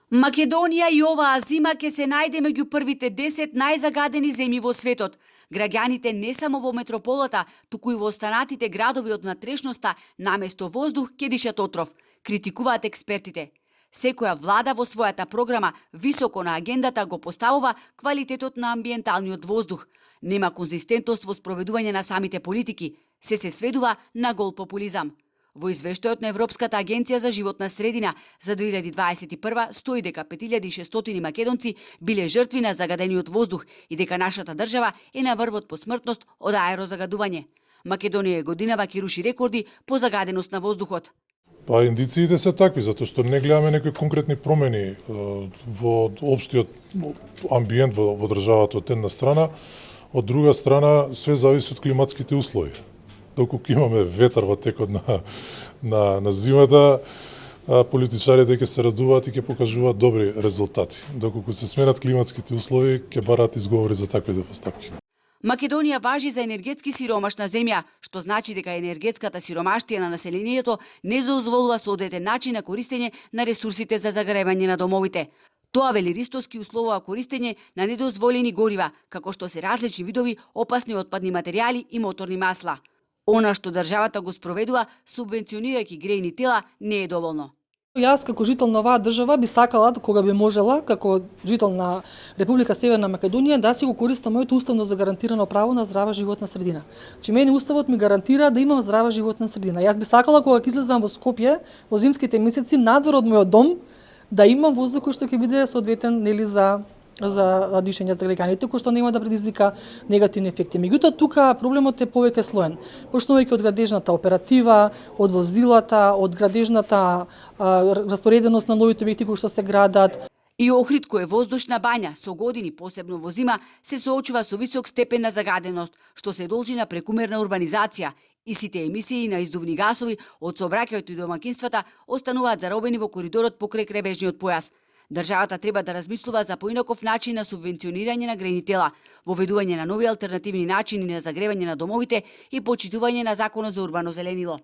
Македонија и оваа зима ќе се најде меѓу првите 10 најзагадени земји во светот. Граѓаните не само во метрополата, туку и во останатите градови од внатрешноста, наместо воздух ќе дишат отров, критикуваат експертите. Секоја влада во својата програма високо на агендата го поставува квалитетот на амбиенталниот воздух. Нема конзистентност во спроведување на самите политики, се сведува на гол популизам. Во извештајот на Европската агенција за животна средина за 2021 стои дека 5600 македонци биле жртви на загадениот воздух и дека нашата држава е на врвот по смртност од аерозагадување. Македонија годинава ќе руши рекорди по загаденост на воздухот. Па индициите се такви, затоа што не гледаме некои конкретни промени во општиот амбиент во државата од една страна, од друга страна све зависи од климатските услови. Доколку имаме ветар во текот на зимата, политичарите ќе се радуваат и ќе покажуваат добри резултати. Доколку се сменат климатските услови, ќе бараат изговори за таквите постапки. Македонија важи за енергетски сиромашна земја, што значи дека енергетската сиромаштија на населението не дозволува соодветен начин на користење на ресурсите за загревање на домовите. Тоа вели Ристовски условува користење на недозволени горива, како што се различни видови опасни отпадни материјали и моторни масла. Она што државата го спроведува, субвенционирајќи грејни тела, не е доволно. Јас како жител на оваа држава би сакала, кога би можела, како жител на Република Северна Македонија, да си го користам моето уставно загарантирано право на здрава животна средина. Че мене уставот ми гарантира да имам здрава животна средина. Јас би сакала кога ќе излезам во Скопје во зимските месеци надвор од мојот дом да имам воздух кој што ќе биде соодветен нели за дишење за граѓаните, кој што нема да предизвика негативни ефекти. Меѓутоа тука проблемот е повеќе слоен, почнувајќи од градежната оператива, од возилата, од градежната распореденост на новите објекти кои што се градат. И Охрид, кој е воздушна бања, со години, посебно во зима, се соочува со висок степен на загаденост, што се должи на прекумерна урбанизација. И сите емисии на издувни гасови од сообраќајот и домакинствата остануваат заробени во коридорот покрај крайбрежниот појас. Државата треба да размислува за поинаков начин на субвенционирање на грејни тела, воведување на нови алтернативни начини на загревање на домовите и почитување на законот за урбано зеленило.